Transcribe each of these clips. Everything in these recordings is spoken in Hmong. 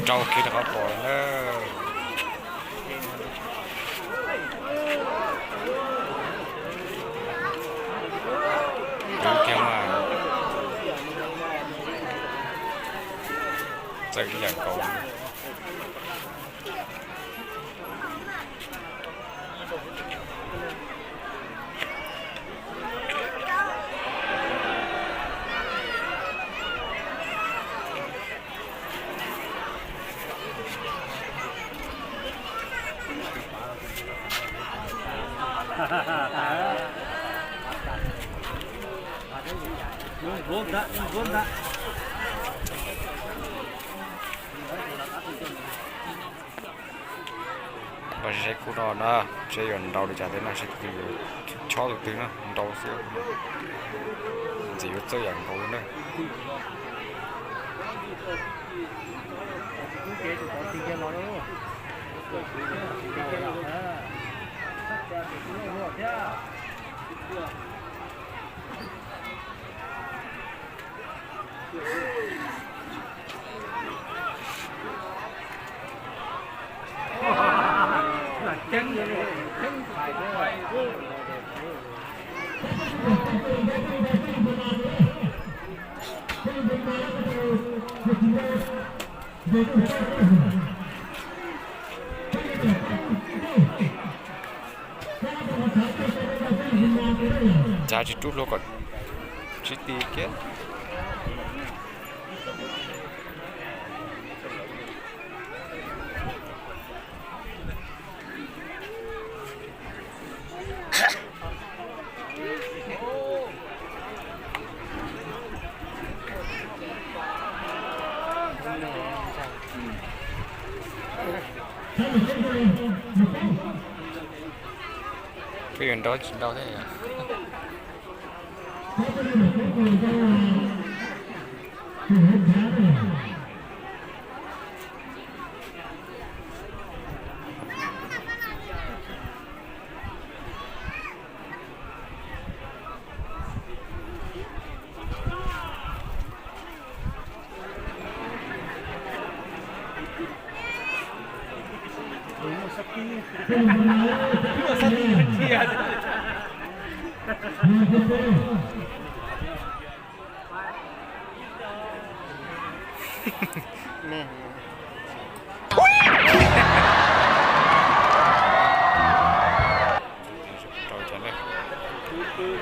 Rau kiag rau qhov pom na. Kuv kiag mas txawj ib yam nkaus. Los saib khub no na, seb yuav nrau li cas thiab na, seb tus twg yuav chob tus twg na, nrau xwb. Ntxim yuav txawj yam nkaus li na. Cav tsis rub hlua kom sib ti kiag. Peb yuav nrau tsis nrau thiab.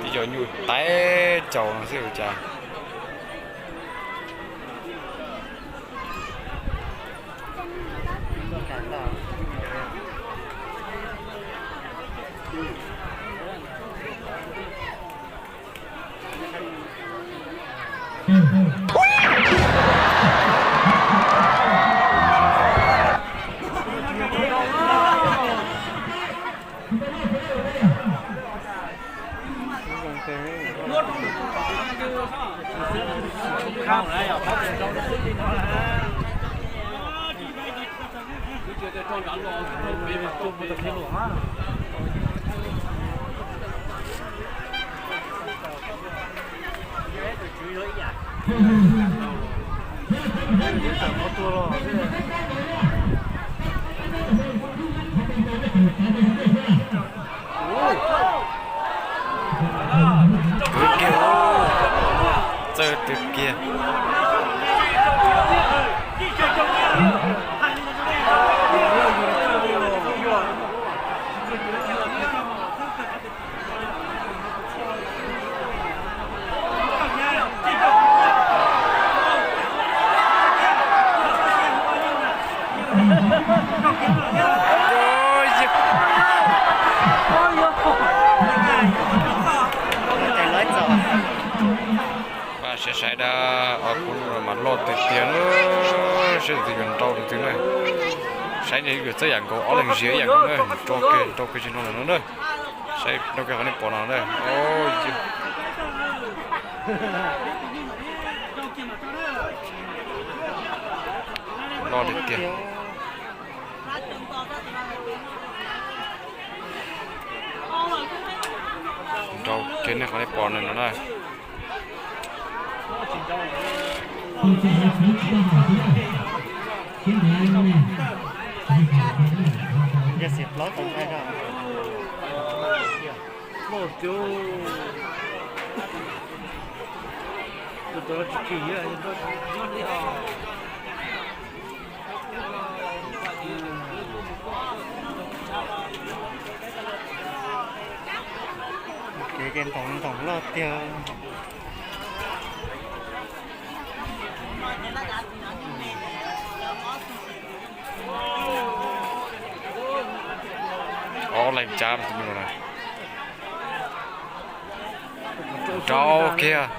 Tib co nyuj taib caus no xwb ua cas. Txawj twg kiag. Saib saib dab, ob khub no mas loj tiag tiag na, saib tus twg yuav nrau tus twg na. Saib nej yuav txawj yam nkaus, ob leeg ziav ib yam nkaus na, nrau kiag nrau kiag tsis nrau ntawm no na. Saib nrau kiag qhov nej pom no na. Loj tiag tiag. Nej qhov nej pom no na. Kev ces ntoo ntoo loj tiag. Ob leeg cab tus me no na. Rau kiag.